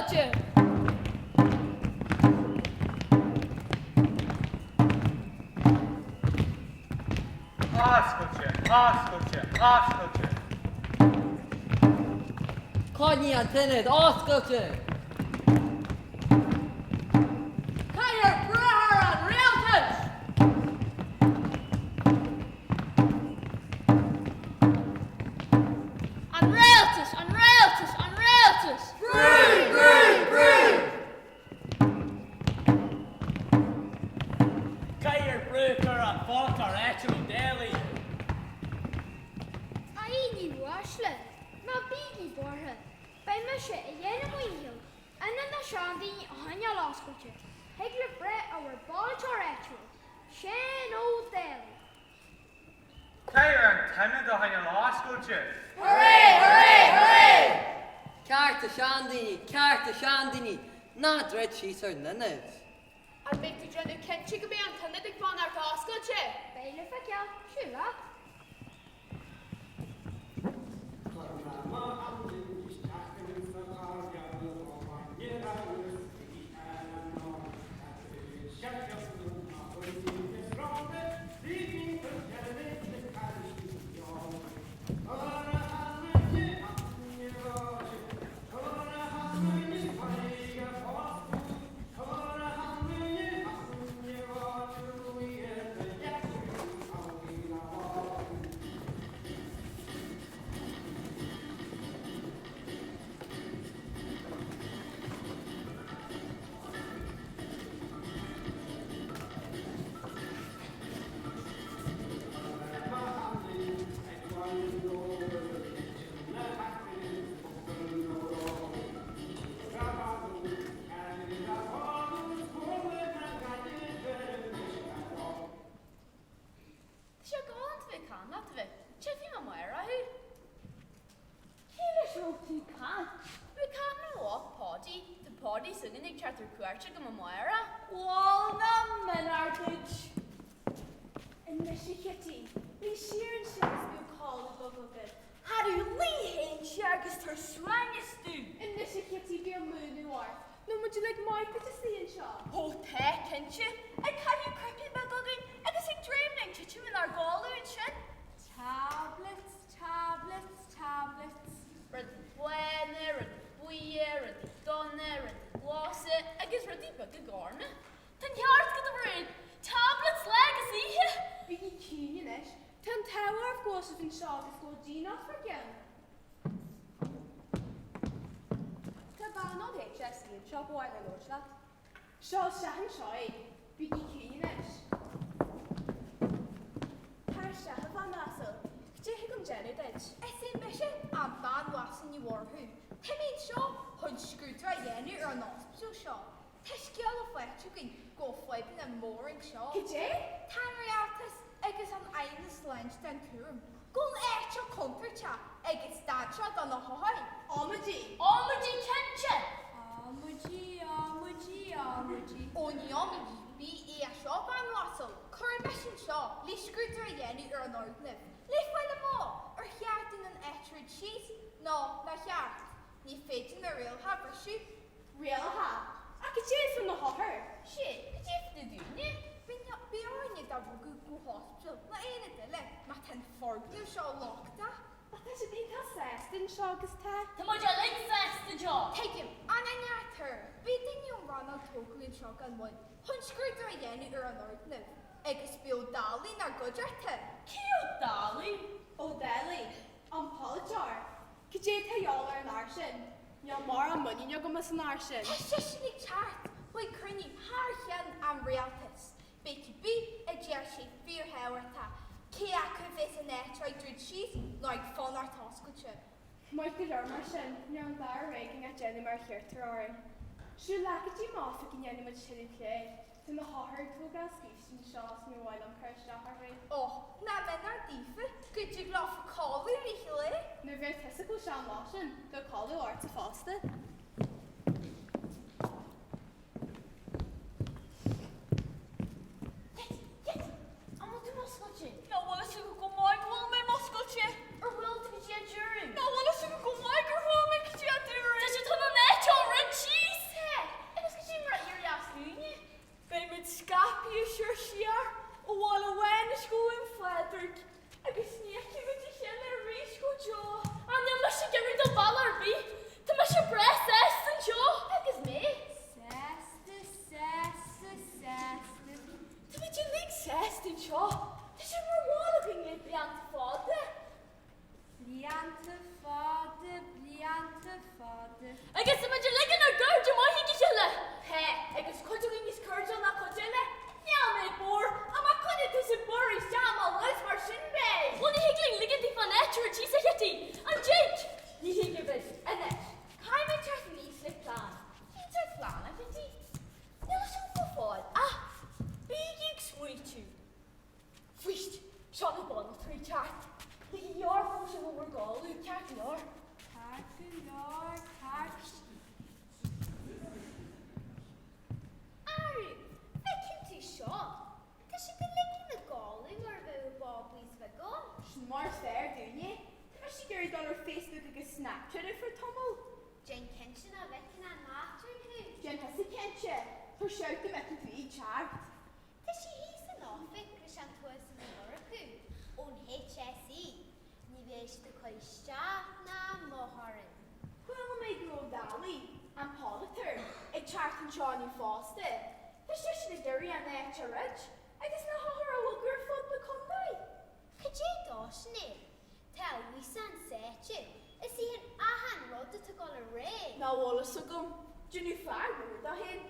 Oscailte! Oscailte! Oscailte! Oscailte! Coinnigh an t-ionad oscailte! Caithfear brú ar an rialtas! An rialtas! An rialtas! An rialtas! Brú! Brú! Brú! Caithfear brú a chur ar an pholaiteoir áitiúil Ó Dálaigh. A dhaoine uaisle, ná bígí buartha, beidh mise ag déanamh mo dhícheall Ionad na Seandaoine a choinneáil oscailte, thig libh breith ar bhur bpolaiteoir áitiúil, Seán Ó Dálaigh. Caithfear an t-ionad a choinneáil oscailte. Hurray! Hurray! Hurray! Cearta seandaoine, cearta seandaoine, ná druid síos ár n-ionad. An mbeidh tú déanamh cinnte go mbeidh an t-ionad ag fanacht oscailte? Beidh le feiceáil, siúl leat. Tá sé galánta bheith ag caint leat, a mhic. Tchífidh mé amárach thú. Cé leis a raibh tú ag caint? Bhí mé ag caint le mo mhac Páidí. Tá Páidí s'againn ag teacht ar cuairt agam amárach. Bhuel, nach méanar duit. Anois a Chití, luigh siar ansin is bíodh codladh bog agat. Arú, luigh féin siar agus tabhair suaimhneas dúinn. Anois a Chití, bíodh múineadh ort, nó muid uilig maith duit istigh anseo. Ó tá, cinnte, ag caitheamh croiceann beag againn agus ag dréim linn titim inár gcodladh ansin. Tablets, tablets, tablets. Rudaí bána, rudaí buíocha, rudaí donna, rudaí glasa agus rudaí beaga gorma. Tá an ceart agat a Mhairéad! Tablets lá agus oíche! Bígí ciúin anois. Tá an t-ádh oraibh go bhfuil sibh anseo agus go bhfuil díon bhur gceann. Tá bean ón HSE anseo ba mhaith léi labhairt leat. Seo isteach anseo í. Bígí ciúin anois. Tar isteach a bhean uasal. Cad é thig liom déanamh duit? Is í mise an bhean uasal Ní Mhurchú. Tá mé anseo chun scrúdú a dhéanamh ar an ospidéal seo. Tá scéala faighte againn go bhfuil fadhbanna móra anseo. Cad é? Tá an rialtas agus an Fheidhmeannas Sláinte den tuairim go bhfuil an áit seo contúirteach agus dainséarach do na hothair. Amaidí! Amaidí cinnte! Amaidí, amaidí, amaidí. Ó ní amaidí ar bith é seo, a bhean uasal. Cuireadh mise anseo le scrúdú a dhéanamh ar an fhoirgneamh, le fáil amach ar cheart dúinn an áit a dhruid síos nó nár cheart. Ní féidir na rialacha a bhriseadh. Rialacha? Ach cad é faoi na hothair? Sea, cad é faoi na daoine? Beidh orainne iad a bhogadh go hospidéal nó aonad eile má tá an foirgneamh seo lochtach. Ach tá siad iontach sásta anseo agus tá. Tá muid uilig sásta anseo. Tuigim, ach an neart Beidh duine ón rannóg tógála anseo gan mhoill chun scrúdú a dhéanamh ar an fhoirgneamh agus beidh Ó Dálaigh inár gcuideachta. Cé Ó Dálaigh? Ó Dálaigh, an polaiteoir. Cad é tá de dhíobháil ar an fhear sin? Níl mórán muiníne agam as an fhear sin. Tá seisean ag teacht chuig cruinniú thar cheann an rialtais. Beidh cibé a deir sé fíorthábhachtach, cé acu a bheas an áit seo ag druid síos nó ag fanacht oscailte. Maith go leor mar sin, níl an dara rogha againn ach déanamh mar a hiarrtar orainn. Siúil leat go dtí m'oifig go ndéanfaidh muid tuilleadh plé. Tá na hothair ag tógáil scíste anseo is ní mhaith liom cur isteach orthu. Ó, nach méanar daofa go dtig leofa codladh i rith an lae. Nuair a bheadh tusa chomh sean lá sin, bheadh codladh ortsa fosta. Yeet! Yeet! An bhfuil tú muscailte? Nach bhfuil fhios agat go maith go bhfuil mé muscailte? Ar bhuail tú go dtí an deireadh? Nach bhfuil fhios agat go maith gur bhuail mé go dtí an deireadh? Tá sé chun an áit a dhruid síos! teacht anseo inniu fosta. Tá seisean ag iarraidh an áit a throid agus na hothair a bhogadh ar fud na contae. Cad é dó sin é? Tá a fhios an-sáite. Is itheann achan rud atá ag dul ar aghaidh. Nach bhfuil fhios agam. Déanadh fear mór dó féin.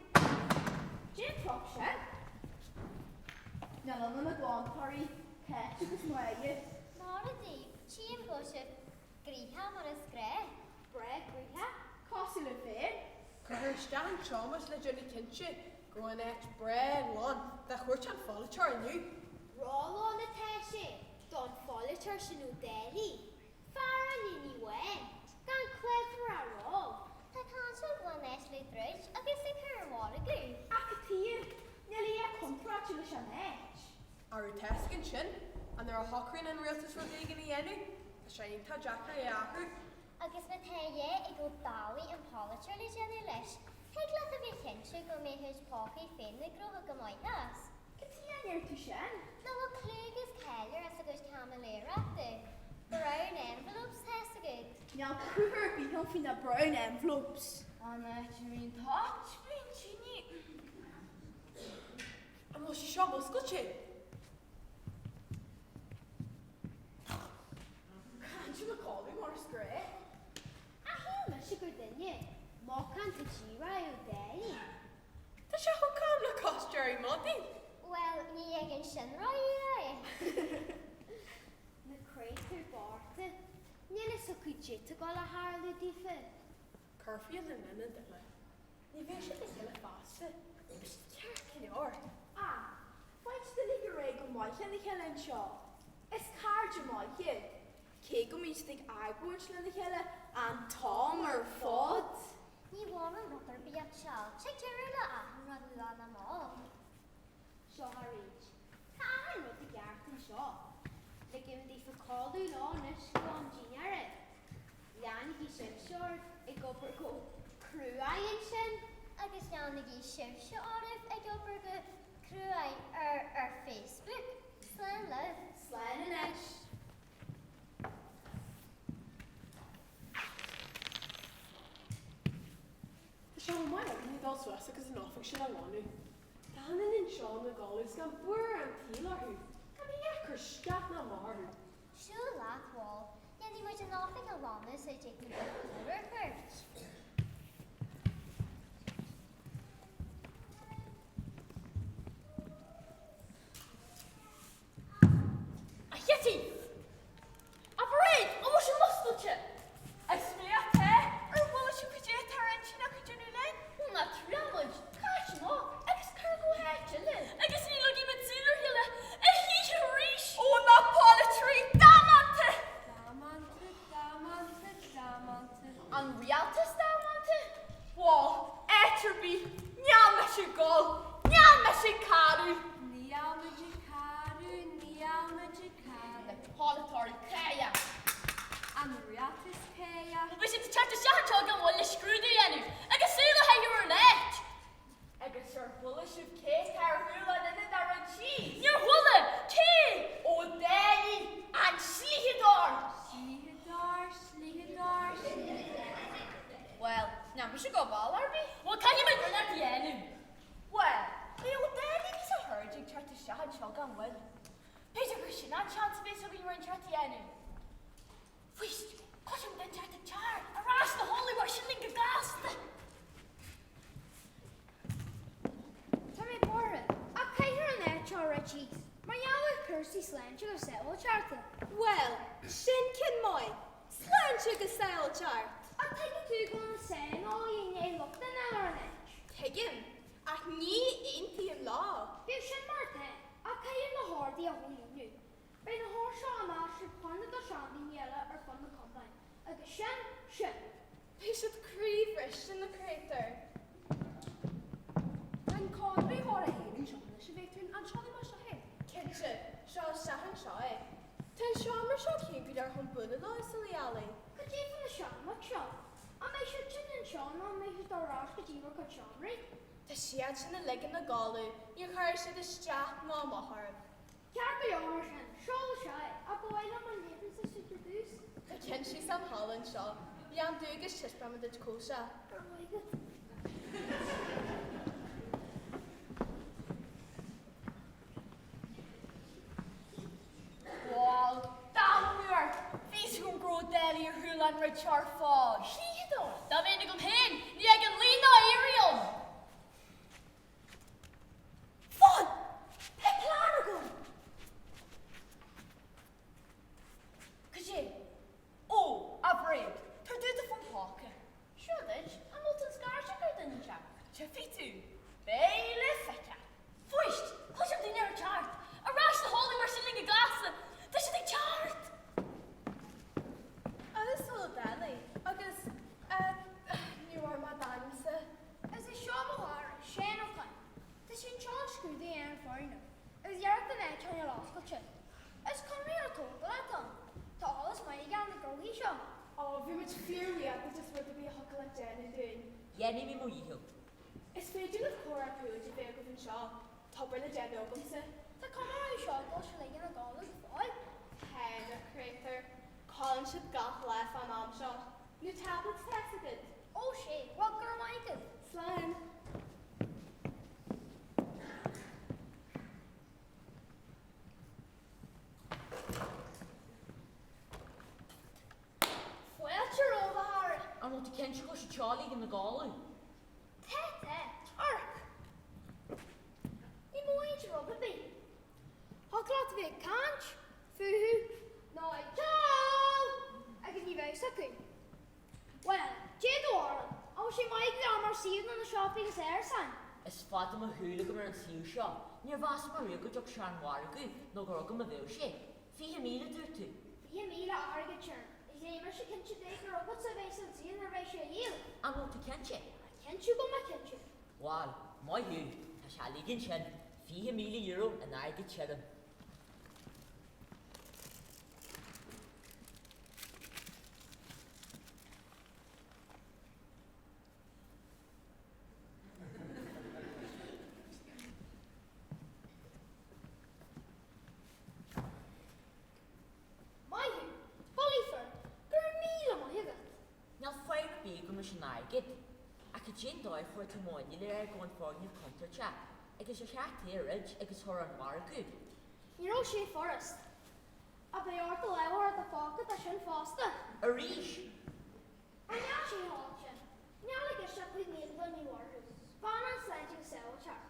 Cén prop sin? Níl ionann na glantóirí, Cáit agus Máire. Móra daoibh, tchím go bhfuil sibh gnoitheach mar is gnách. Breá gnoitheach, cosúil libh féin. Cuirfear isteach anseo muid le déanamh cinnte go raibh an áit breá glan do chuairt an pholaiteoir inniu. Róghlan atá sé don pholaiteoir sin Ó Dálaigh, fear an oinigh bháin, gan clabhsúr á rá. Tá caint ag an áit le druid agus ag cur ar mhargadh. Ach cad chuige? Níl a dhath contráilte leis an áit. Arú tá a fhios againn sin, ach nuair a shocraíonn an rialtas rud éigin a dhéanamh, tá sé iontach deacair é a athrú. Agus má tá a dhath ag Ó Dálaigh an polaiteoir le déanamh leis, thig leat a bheith cinnte go mbeidh a chuid pócaí féin ag gnóthú go maith as. Cad chuige a ndeir tú sin? Nach bhfuil clú agus cáil air as a gcuid caimiléireachta. Brown envelopes, tá fhios agat. Níl cruth ar bith ann faoi na brown envelopes. An áit a mbíonn toit faoin tine. An bhfuil sé seo oscailte? Caithfidh siad a chodladh mar is gnách. Ach shíl mise gur duine macánta díreach é Ó Dálaigh. Tá sé chomh cam le cos Jerry Mundy. Bhuel, ní fhágann sin ródhaor é. Na créatúir bochta, níl fhios acu caidé atá ag dul a tharlú daofa. Cuirfí ina n-ionad eile. Ní bheidh siad le chéile feasta. Beidh siad ceart go leor. Ach, faigheann siad uilig ar aghaidh go maith lena chéile anseo. Is cairde maith iad, cé go mbíonn siad ag argóint lena chéile an t-am ar fad. Ní bhaineann rud ar bith as seo. Tig deireadh le achan rud luath ná mall. Seo arís. Tá achan rud i gceart anseo. Ligim daofa codladh leo anois go am dinnéara. Leanaigí sibhse oraibh ag obair go cruaidh ansin. Agus leanaigí sibhse oraibh ag obair go cruaidh ar ar Facebook. Slán libh. Slán anois. Tá sé chomh maith againne dul suas agus an oifig sin a ghlanadh. Tá achan duine anseo ina gcodladh is gan buaireamh an tsaoil orthu, gan a dhath ag cur isteach ná amach orthu. Siúil leat, bhuel, dhéanfaidh muid an oifig a ghlanadh sula dtig na boicht mhóra ar cuairt. A Chití! A Mhairéad, an bhfuil sé oscailte? Is mé atá, ar chuala sibh cad é atá ar intinn acu déanamh linn? Bhuel, ná triail muid, caith amach agus cuir go háit eile. Agus ní leagfaidh muid súil ar a chéile a choíche arís! Ó, na polaiteoirí damanta! Damanta, damanta, damanta. An rialtas damanta? Bhuel, áit ar bith, níl mise ag gol, níl mise ag carúl! Níl muid ag carúl, níl muid ag carúl. Na polaiteoirí cáidhe! An rialtas cáidhe! Bhuel, beidh siad ag teacht isteach anseo gan mhoill le scrúdú a dhéanamh agus súil a chaitheamh ar an áit! Agus ar chuala sibh cé atá ar chúl an ionaid a rud síos? Níor chuala! Cé? Ó Dálaigh, an slítheadóir! Slítheadóir, slítheadóir, slítheadóir. Bhuel, níl mise ag gabháil ball ar bith. Bhuel, caithfidh muid rud inteacht a dhéanamh. Bhuel, beidh Ó Dálaigh agus a chairde ag teacht isteach anseo gan mhoill. B'fhéidir gur sin an seans a bheas againn rud inteacht a dhéanamh. Fuist, cloisim duine inteacht ag teacht ar ais na chodladh mar sin linn go gasta. Tá mé buartha, ach caithfear an áit seo a rith síos, mar gheall ar chúrsaí sláinte agus sábháilteachta. Bhuel, sin ceann maith. Sláinte agus sábháilteacht! Ach tuigeann tú go bhfuil na saineolaithe i ndiaidh locht a fháil ar an áit. Tuigim, ach ní aontaím leo. Bíodh sin mar atá, ach caithfear na horduithe a chomhlíonadh. Beidh na hothair seo ina n-aistriú chuig do seandaoine eile ar fud na contae, agus sin, sin. Beidh siad croíbhriste, na créatúir. Tá an conraitheoir é féin anseo anois, a Mhéatrún, an seoladh mar seo é? Cinnte, seo isteach anseo é. Tá an seomra seo ciúin go leor chun bualadh leo sula dhealaigh. Cad é fá na seanbhoicht seo? An mbeidh siad sin anseo nó an mbeidh siad ar ais go dtí bhur gcuid seomraí? Tá siad sin uilig ina gcodladh, níor chuir siad isteach ná amach orthu. Ceart go leor mar sin, seol isteach é, ach ba mhaith liom an leithreas a úsáid ar dtús. Tá ceann síos an halla anseo. Lean dualgais taispeánfaidh mé duit cá bhfuil sé. Go raibh maith agat. Bhal, damnú ort! Bhí 'fhios agam go raibh Dálaí ar shiúl an rud seo ar fad. Shlí dó! Dá mbeinn agam féin, ní fhágfainn luí ná éirí ann! Fan! Tá plean agam! Cad é? Ó, a Mhairéad, tabhair domh do fón póca. Seo duit, an bhfuil tú an scairteadh ar duine inteacht? Tchífidh tú. Beidh le feiceáil. Fuist! Cloisim daoine ar teacht! Ar ais na hólaí mar sin linn i gcasa! Tá siad ag teacht! Uasal Ó Dálaigh, agus, eh, ní bhfuair mé d'ainmse. Is é seo mo chara, Séan Ó Coinn. Tá sé anseo chun scrúdú a dhéanamh ar an bhfoirgneamh agus iarracht an áit a choinneáil oscailte. Is conradh tógála atá ann. Tá eolas maith aige ar na gnóthaí seo. Ó, bhí muid fíorbhuíoch duit as rud ar bith a thiocfadh leat déanamh dúinn. Dhéanfaidh mé mo dhícheall. Is féidir libh comhrá cúil a bheith agaibh anseo. Tá obair le déanamh agamsa. Tá cuma orthu seo go bhfuil siad uilig ina gcodladh go fóill. Tá, na créatúir. Codlaíonn siad gach lá fán am seo. Na tablets tá fhios agat. Ó sé, bhuel go raibh maith agat. Slán. Fáilte romhaibh, a chara. An bhfuil tú cinnte go bhfuil siad seo uilig ina gcodladh? Tá, tá. Amharc. Ní mothaíonn siad rud ar bith. Thiocfadh leat a bheith ag caint fúthu nó ag ceol agus ní bheadh fhios acu. Bhuel, cad é do bharúil, an bhfuil sé maith go leor mar suíomh do na siopaí agus árasáin? Is fada mo shúil agam ar an suíomh seo. Níor mheas mé riamh go dtiocfadh sé ar an mhargadh nó gur agam a bheadh sé. 20,000 a dúirt tú? 20,000 airgead tirim. Is níl mise cinnte de gur agatsa a bheas an díol nuair a bheidh sé á dhíol. An bhfuil tú cinnte? Cinntiú go mbeidh cinnte. Bhal, maith thú, tá sé uilig ansin, €20,000 in airgead tirim. Maith thú, bulaí fir, go raibh míle maith agat. Níl fadhb ar bith agam leis an airgead. Ach cad é an dóigh a fuair tú m'fháinne le ar go an foirgneamh contúirteach agus ar cheart é a throid agus a chur ar an mhargadh? Ní raibh sé furast. Ach beidh ort do lámh a chur i do phóca dó sin fosta. Arís! An níl sé thall sin. Níl i gceist ach 5,000 do Ní Mhurchú, bean an sláinte agus sábháilteacht.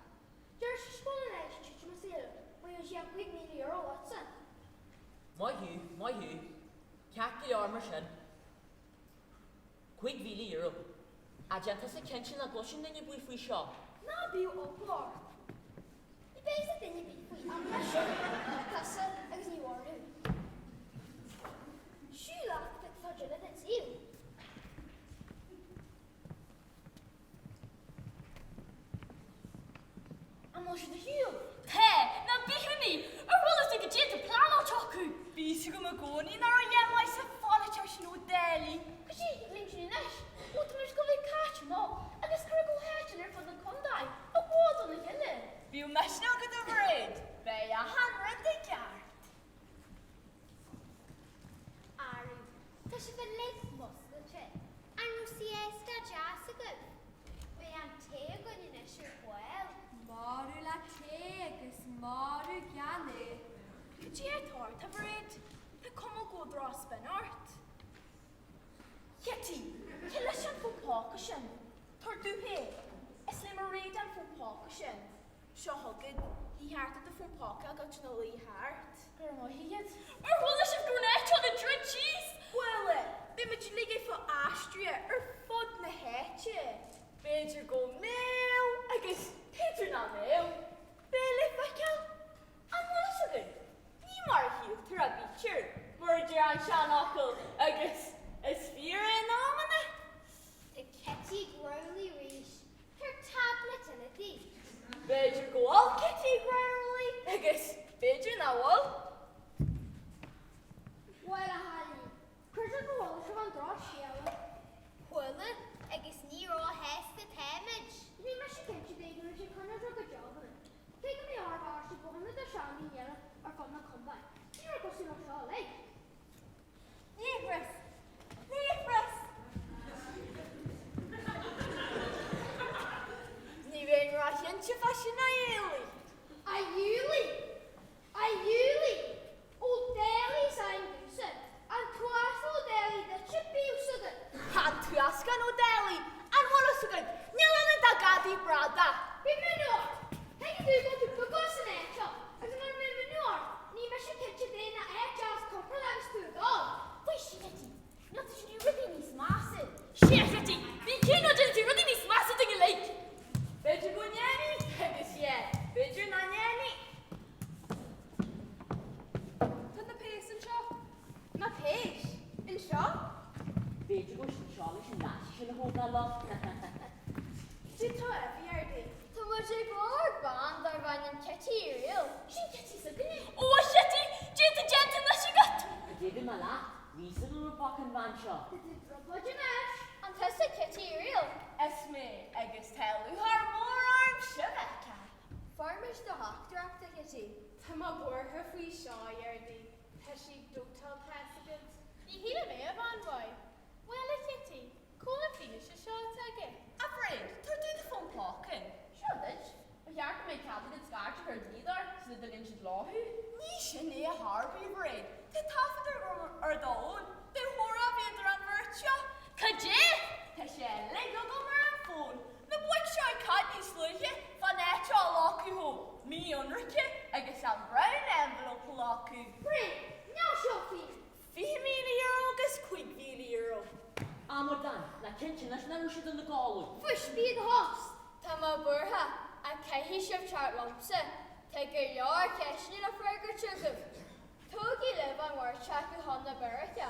Deir sí go bhfuil an áit ag titim as a chéile má gheobhaidh sí ach €5,000 uatsa. Maith thú, maith thú. Ceart go leor mar sin. €5,000. Ach déan tusa cinnte nach gcloiseann duine ar bith faoi seo. Ná bíodh eagla ort. Ní bheidh fhios ag duine ar bith faoi ach mise, tusa agus Ní Mhurchú. Siúil leat cad atá déanamh den saol. An bhfuil siad ar shiúl? Tá, ná bíodh imní! Ar chuala tú cad é atá pleanáilte acu? Bhí fhios agam i gcónaí nach raibh a dhath maith sa pholaiteoir sin Ó Dálaigh. Cad é a thig linn sin anois? Ó tá muid ag dul a bheith caite amach agus curtha go háiteanna ar fud an chontae, i bhfad óna chéile. Bíodh misneach agat a Mhairéad, beidh achan rud i gceart. Arú, tá sibh uilig múscailte. An raibh siesta deas agaibh? Beidh an tae againn anois ar ball. Marú le tae agus marú gan é. Cad é atá ort, a Mhairéad? Tá cuma go bhfuil drochspin ort. Kitty, cé leis an fón póca sin? Tabhair domh é. Is le Mairéad an fón póca sin. Seo chugat, ní cheart duit do fón póca a ghoid ina luí thart. Go raibh maith agat. Ar chuala sibh go raibh an áit seo ag druid síos? Bhuel, beidh muid uilig ag fáil aistrithe ar fud na háite. B'fhéidir go mbeadh agus b'fhéidir nach mbeadh. Beidh le feiceáil. An bhfuil fhios agaibh, ní mar a shíltear a bítear, mar a deir an seanfhocal, agus is fíor é in amanna. Tá Kitty growly arís. Tabhair tablet eile di. B'fhéidir go bhfuil Kitty growly agus b'fhéidir nach bhfuil. Bhuel, a chailíní, creidtear go bhfuil sibh an drochscéala. Chuala. Cad é tá a Dheardaí? Tá muid ag lorg bean darb ainm Cití Riail. Sin Cití s'againne. Ó a Chití, cad é tá déanta anois agat? Go deimhin mé leat, níl 's agam an raibh bacán bhean seo. Tá tú i dtrioblóid anois. An tusa Cití Riail? Is mé, agus tá lúcháir mhór orm sibh a fheiceáil. Fuair muid do theachtaireacht, a Chití. Tá mé buartha faoi seo, a Dheardaí. Tá sí ag dóiteáil tá's agat. Ní shílim é, a bhean mhaith. Bhuel, a Chití, cá bhfuil an fianaise seo atá aige? A Mhairéad, tabhair domh do fón póca. Seo duit. Ba cheart go mbeadh cead agat scairt a chur ar dhlíodóir sula dtugann siad leo thú. Ní sin é a chor ar bith, a Mhairéad. Tá taifead agam ar do fhón de chomhrá a bhí idir an bheirt seo. Cad é? Tá sé uilig agam ar an bhfón. Na boic seo ag caint níos luaithe fán áit seo a ghlacadh chomh mí-ionraice agus an brown envelope a ghlacadh. Mairéad, níl seo fíor. €20,000 agus €5,000. Amadán, ná cinnte anois nach raibh siad ina gcodladh. Fuis, bí i do thost! Tá mé buartha, ach caithfidh sibh teacht liomsa, tá go leor ceisteanna le freagairt agaibh. Tógaigí libh an bheirt acu chun na beairice.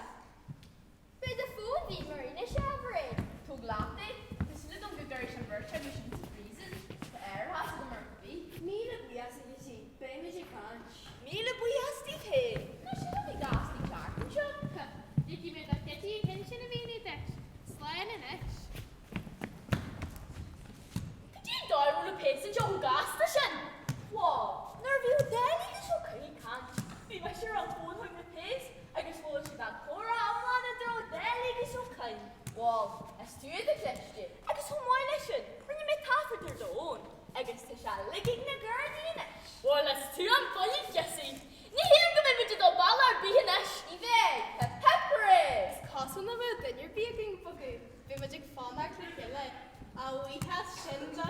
Beidh do fón díom mar fhianaise, a Mhairéad. Tóg leat é. Tá súil agam go gcuirfidh sé an bheirt acu sin sa phríosún. Tá aerthas agam ar cibé. Míle buíochas, a Chití. Beimid ag caint. Míle buíochas daoibh féin. Ná sin a bhí gasta ceart anseo. Ligfidh mé do Chití an ceann sin a mhíniú duit. Slán anois. Cad é an dóigh a raibh na péas anseo chomh gasta sin? Bhuel, nuair a bhí Ó Dálaigh agus Ó Coinn ag caint, bhí mise ar an bhfón chuig na péas agus chuala siad an comhrá iomlán idir Ó Dálaigh agus Ó Coinn. Bhuel, is tú atá cliste, agus chomh maith leis sin, rinne mé taifead ar do fhón, agus tá sé uilig ag na Gardaí anois. Bhuel, is tú an buille Jessie. Ní shílim go mbeidh muid ag dul bealach ar bith anois. Ní bheidh, hip hip hooray! Is cosúil nach mbeadh duine ar bith againn ag bogadh. Beidh muid ag fanacht le chéile. A bhuíochas sin do.